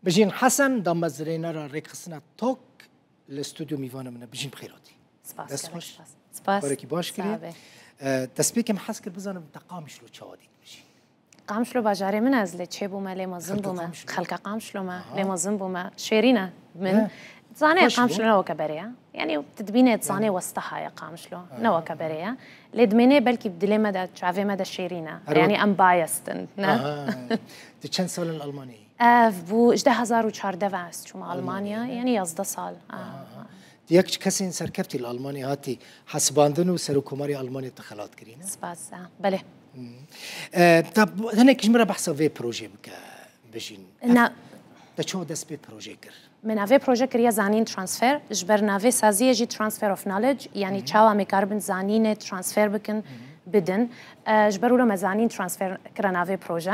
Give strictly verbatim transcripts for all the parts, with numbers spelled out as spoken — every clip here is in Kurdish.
Bijîn Hesen, damezrênera rêkxistina tok li stûdyo mîvana min e. Bijîn bi xêr hatî. Spas, Dest gelek hoş. spas. Spas. Barekî baş kirî. Sağ be. E, destpêkê min hez kir bizanim te Qamişlo çawa dît bijîn? Qamişlo bajarê min e, ez lê çêbûme, lê mezin Xelka bûme. Qamişlo. Xelka Qamişlo me, Aha. lê mezin bûme. Şêrîn e min. He. Zanê Xweş bû. Qamişlo ne weke berê ye. Yanî tu dibînê, tu zanê Yanî. westiha ye Qamişlo. Aha. Ne weke berê ye. Lê dimênê belkî dilê me de, çavê me de şêrîn e. Her Yanî wek- em biased in, ne? Aha. Tu çend sal in li Almanyayê? Ev bû ji du hezar û çardeh ve ez çûme Almanya, Almanya, ne? yanî yazdeh sal. Aha, Aha. aha. Tu yek ji kesên serkeftî li Almanya hatî hesibandin û Serokkomarê Almanya te xelat kirî, ne? Spas, ha. Belê. Hmm. E, te bu- hinek ji min re behsa vê projê bike, Bijîn. Na- Ev- Te çawa dest pê projê kir? Me navê proje kiriye Zanîn Transfer, ji ber navê saziyê jî Transfer of Knowledge, yanî Hı hı. çawa me karibin zanînê transfer bikin, Hı hı. bidin. E, ji ber wilo me Zanîn Transfer kira navê proje.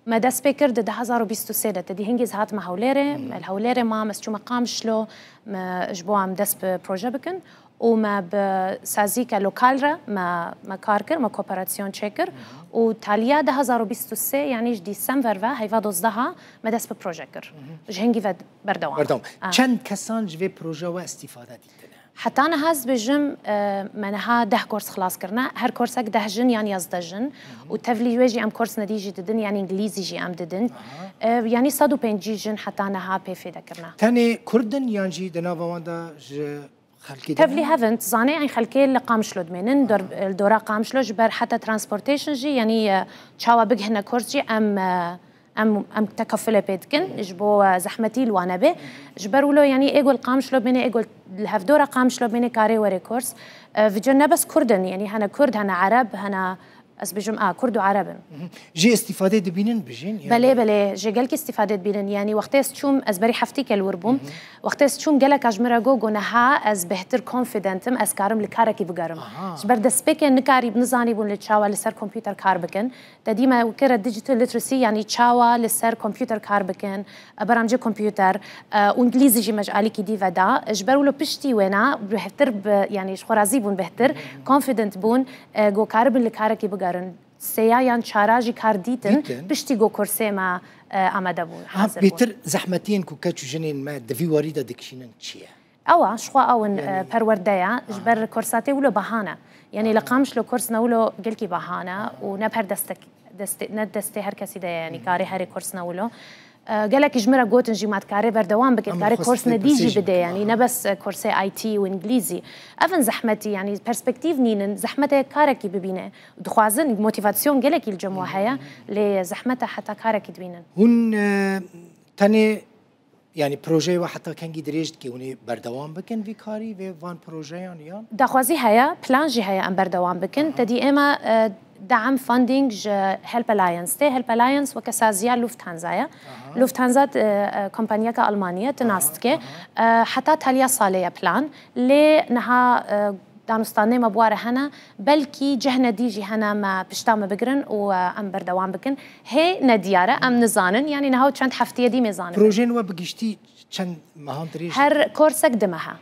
Me dest pê kir di du hezar û bîst û sê de, te dî hingî ez hatime Hewlêrê, Hı hı. me li Hewlêrê mam, ez çûme Qamişlo, me ji bo em dest bi proje bikin û me bi sazîke lokal re me, me kar kir, me kooperasyon çêkir Hı hı. û taliya du hezar û bîst û sê, yanî ji Dîsember ve heyva dozdeha me dest bi proje kir. Hı hı. Ji hingî ve berdewam. Berdewam. Ah. Çend kesan ji vê proje we îstîfade dîtine? Heta niha ez bêjim, e, me niha deh kors xilas kirine. Her korsek deh jin yan yazdeh jin. Hı hı. Û tevlî wê jî em kors nedî jî didin, yan îngilîzî jî em didin. Aha. E, yanî sed û pêncî jin heta niha pê fêde kirine. Tenê Kurd in yan jî di nava wan de ji xelkê de Tevlî hene? Hev in, tu zanê, em xelkê li Qamişlo dimênin, dor-, Aha. li dora Qamişlo ji ber heta transportation jî, yanî, e, çawa bigihine kors jî em, e, em, em tekefulê pê dikin, ji bo, e, zehmetî li wan nebe. Ji ber wilo, yanî ê ku li Qamişlo bêne, ê ku li hevdora Qamişlo bêne karê were kors. E, vêca ne bes Kurd in, yanî hene Kurd, hene Ereb, hene, ez bêjim, a, Kurd û Ereb in. Mhm. Jê îstîfadê dibînin bijîn? Yanî Belê, belê, jê gelkî îstîfadê dibînin. Yanî wextê ez çûm, ez berî heftîke li wir bûm. Mhm. Wextê ez çûm geleka ji min re got, got, niha ez bêhtir confident im, ez karim li karekî bigerim. Aha. Ji ber destpêkê nikarî-, nizanîbûn li çawa li ser kompûter kar bikin. Te dî me kire digital literacy, yanî çawa li ser kompûter kar bikin, e, beramcê kompûter, e, û îngilîzî jî me ji alîkî dî ve da. Ji ber wilo piştî wêna bêhtir bi, yanî ji xwe razî bûn bêhtir, confident bûn, e, ku karibin li karekî bigerin. Sêya yan çara jî kar dîtin, Dîtin. piştî ku kursê me, e, amade bû, Ha, hazir bû. bêhtir zehmetiyên ku keç û jinên me di vî warî de dikişînin çi ye? Ew e, ji xwe ew in, Yanî e, perwerde ye, ji Aha. ber kursatê wilo bahane. Yanî li Aha. Qamişlo kurs ne wilo gelkî bahane Aha. û ne per destek, destê, ne destê her kesî de ye, yanî Hı hı. karê herê kurs ne wilo. E, gelekî ji min re gotin jî, ma dikarê berdewam bike, Em dikarê xwestin kurs nedî jî pirsê jî bide, bikin, yanî aha. ne bes, e, kursê I T û îngilîzî. Ev in zehmetî, yanî perspektîf nînin, zehmetê karekî bibîne. Dixwazin, motîvasyon gelekî li cem we heye, Hı hı. lê zehmete heta karekî dibînin. Hûn, e, tenê, yanî projeyê we heta kengî dirêj dike, hûn ê berdewam bikin vî karî vê van projeyan yan? Daxwazî heye, plan jî heye em berdewam bikin. Aha. Te dî ême, e, de'm funding ji Help Alliance tê. Help Alliance weke saziya Lufthansa ye. Aha. Lufthansa, e, e, kompanyeke Almanî ye, tu Aha, nas dike. aha. E, heta taliya salê ye plan. Lê niha, e, danûstandê me bi wa re hene. Belkî cih nedî jî hene me pişta me bigirin û, e, em berdewam bikin. Hê nediyar e, em nizanin. Yanî niha û çend heftiyê dî mêzan e. Projeyên we bi giştî çend mehan dirêj Her korsek du meh e.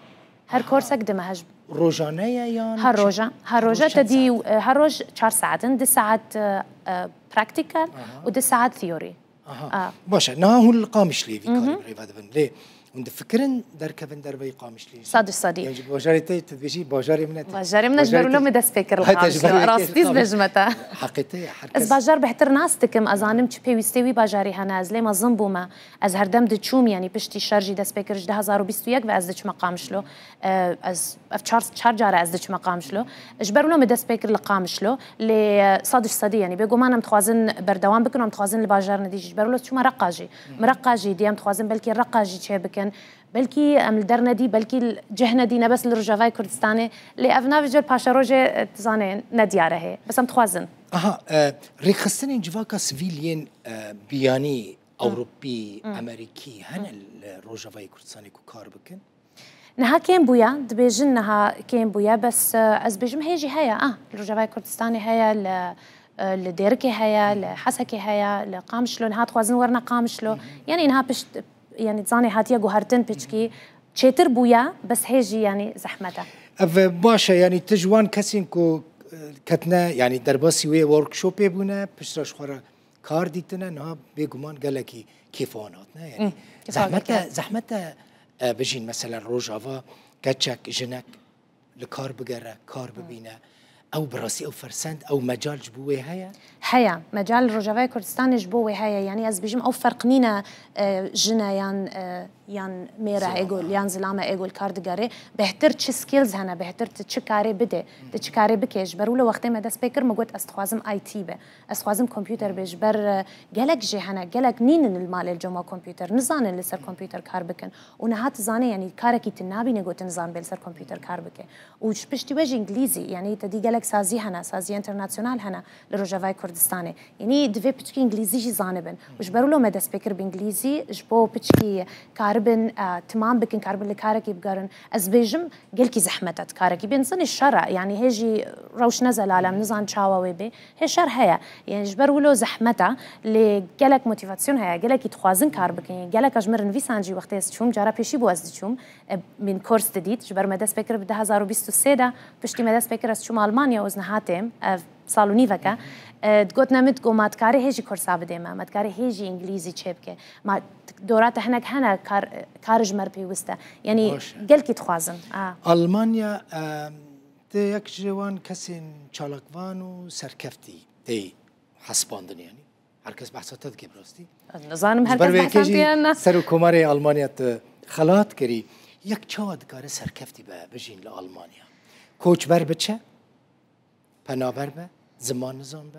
Her Aha. korsek du meh e. Rojane ye yan Her çi- roja, her her roj roja çend te dî, saet? e, her roj çar saet in, du saet, e, e, practical Aha. û du saet theory. Aha. A. Baş e. Niha hûn li Qamişlê vî Hı hı. karî bi rê ve dibin. Lê hûn difikirin derkevin derveyî Qamişlê? Sedî sedî. Yan jî bajarê te, tu dibêjî bajarê min e, tu Bajarê min e, ji ber wilo min dest pê kir li Qamişlê. Rastî ez bêjime te. Heqê te ye, her kes. Ez bajar bêhtir nas dikim, ez zanim çi pêwîstê wî bajarî hene, ez lê mezin bûme. Ez herdem diçûm, yanî piştî şer jî dest pê kir ji du hezar û bîst û yek ve ez diçime Qamişlo. E, ez, ev çar, çar cara ez diçime Qamişlo. Ji ber wilo min dest pê kir li Qamişlo. Lê, e, sed ji sedî, yanî bêguman em dixwazin berdewam bikin, em dixwazin li bajarên dî jî. Ji ber wilo çûme Reqa jî. Min Reqa jî dî, em dixwazin belkî Reqa jî çêbikin. Belkî em li der nedî, belkî li cih nedî, ne bes li Rojavayê Kurdistanê. Lê ev navê cil paşerojê, e, tu zanê, nediyar e hê. Bes em dixwazin. Aha, e, rêxistinên civaka sivîl yên, e, biyanî, Hı. Ewropî, Hı. Emerîkî hene Hı. li Rojavayê Kurdistanê ku kar bikin? Niha kêm bûye, dibêjin niha kêm bûye, bes, e, ez bêjim hê jî heye, ah, li Rojavayê Kurdistanê heye, li, e, li Dêrikê heye, li Hesekê heye, li Qamişlo, niha dixwazin werine Qamişlo. Hı hı. Yanî niha pişt, yanî zanê hatiye guhertin piçkî, çêtir bûye, bes hê jî yanî zehmet e. Ev baş e, yanî tu ji wan kesên ku, e, ketine, yanî derbasî wê workshopê bûne, piştre ji xwe re kar dîtine, niha bêguman gelekî kêfa wan hatine. Yanî zehmet e, zehmet e, e, bijîn mesela Rojava, keçek, jinek li kar bigere, kar bibîne. Ew bi rastî ew fersend, ew mecal ji bo wê heye? Heye. Mecal li Rojavayê Kurdistanê ji bo wê heye. Yanî ez bêjim ew ferq nîne, e, jin e yan, e, yan mêr e ê ku, yan zilam e ê ku li kar digere. Bêhtir çi skills hene, bêhtir tu çi karê bidê, tu çi karê bikê. Ji ber wilo wextê me dest pê kir, min got ez dixwazim I T be. Ez dixwazim kompûter bê. Ji ber, e, gelek jê hene, gelek nînin li malê li coma kompûter, nizanin li ser kompûter kar bikin. Û niha tu zanê, yanî karekî tu nabînê ku tu nizanibê li ser kompûter kar bike. Û ji piştî we jî îngilîzî, yanî te dî gelek sazî hene, sazî internasyonal hene li Rojavayê Kurdistanê. Yanî divê piçkî îngilîzî jî zanibin. Û ji ber wilo me dest pê kir bi îngilîzî, ji bo piçkî karibin, e, timam bikin, karibin li karekî bigerin. Ez bêjim, gelkî zehmet e, tu karekî bê. Nizanim şer e, yanî hê jî rewş ne zelal e, em nizanin çawa wê bê. Hê şer heye. Yanî ji ber wilo zehmet e, lê gelek motîvasyon heye, gelekî dixwazin kar bikin. Gelek ji min re nivîsan jî wextê ez çûm, cara pêşî bû ez diçûm, e, min kurs didît. Ji ber me dest pê kir bi du hezar û bîst û sê de, piştî me dest pê kir ez çûm Almanya û ez niha têm, ev sal û nîvek e. E, digotine min, digot, ma dikarê hê jî kursa bidê me, ma dikarê hê jî îngilîzî çêbike. Ma dora te hinek hene kar, kar ji me re pêwist e. Yanî gelkî dixwazin. A. Almanya, e, tu yek ji wan kesên çalakvan û serkeftî tê hesibandin, yanî her kes behsa te dike bi rastî. Ez nizanim her kes behsa te yan na. Ji ber wê yekê jî Serokkomarê Almanya te xelat kirî. Yek çawa dikare serkeftî be, bijîn li Almanya? Koçber biçe, penaber be, ziman nizan be,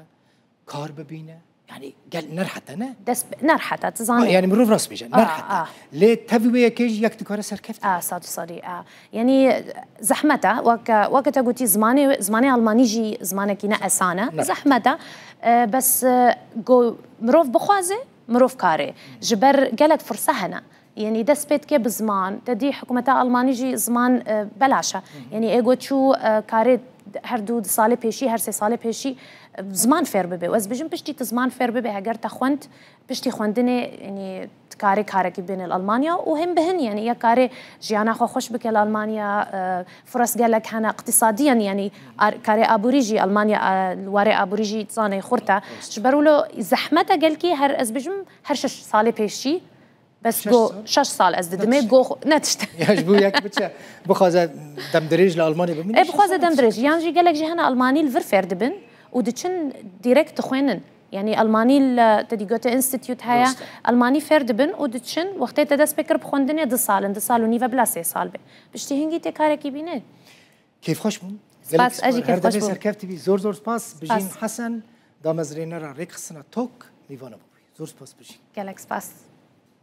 kar bibîne. Yanî gel nerhete ne? Dest ne rehete, tu zanî. Yanî mirov rast bêje, nerhete. Lê tevî wê yekê jî yek dikare serkeftî be. A, sed û sedî, a. Yanî zehmet e, weke, weke te gotî zimanê, zimanê almanî jî zimanekî ne esan e. Zehmet e. E, bes, e, go, mirov bixwaze, mirov kare. Ji ber gelek firse hene. Yanî dest pê dike bi ziman. Te dî hikûmeta almanî jî ziman, e, belaş e. Yanî ê go çû, e, karê her du salê pêşî, her sê salê pêşî, e, ziman fêr bibe. Û ez bêjim piştî tu ziman fêr bibe, heger te xwend, piştî xwendinê, yanî tu karê karekî bêne li Almanya û hin bi hin, yanî ya karê jiyana xwe xweş bike li Almanya, e, firas gelek hene iqtîsadiyan, yanî ar-, karê aborî jî Almanya, e, li warê aborî jî zanê xurt e. Ji ber wilo zehmet e gelkî her, ez bêjim her şeş salê pêşî, bes go şeş sal ez didimê, go xwe-, ne tişt. Ya ji bo yek biçe, bixwaze demdirêj li Almanya bimîne. E, bixwaze demdirêj. Yan jî gelek jî hene Almanî li vir fêr dibin û diçin direkt dixwênin. Yanî Almanî li te dî gote înstîtût heye, Almanî fêr dibin û diçin, wextê te dest pê kir bi xwendinê du sal in, du sal û nîve bila sê sal be. Piştî hingî tê karekî bîne. Kêfxweş bûm. Spas, ez jî kêfxweş bûm. Her demê serkevtî bî. Zor zor spas. Bijîn Hesen, damezrênera rêkxistina tok, mîvana bû. Zor spas Bijîn. Gelek spas.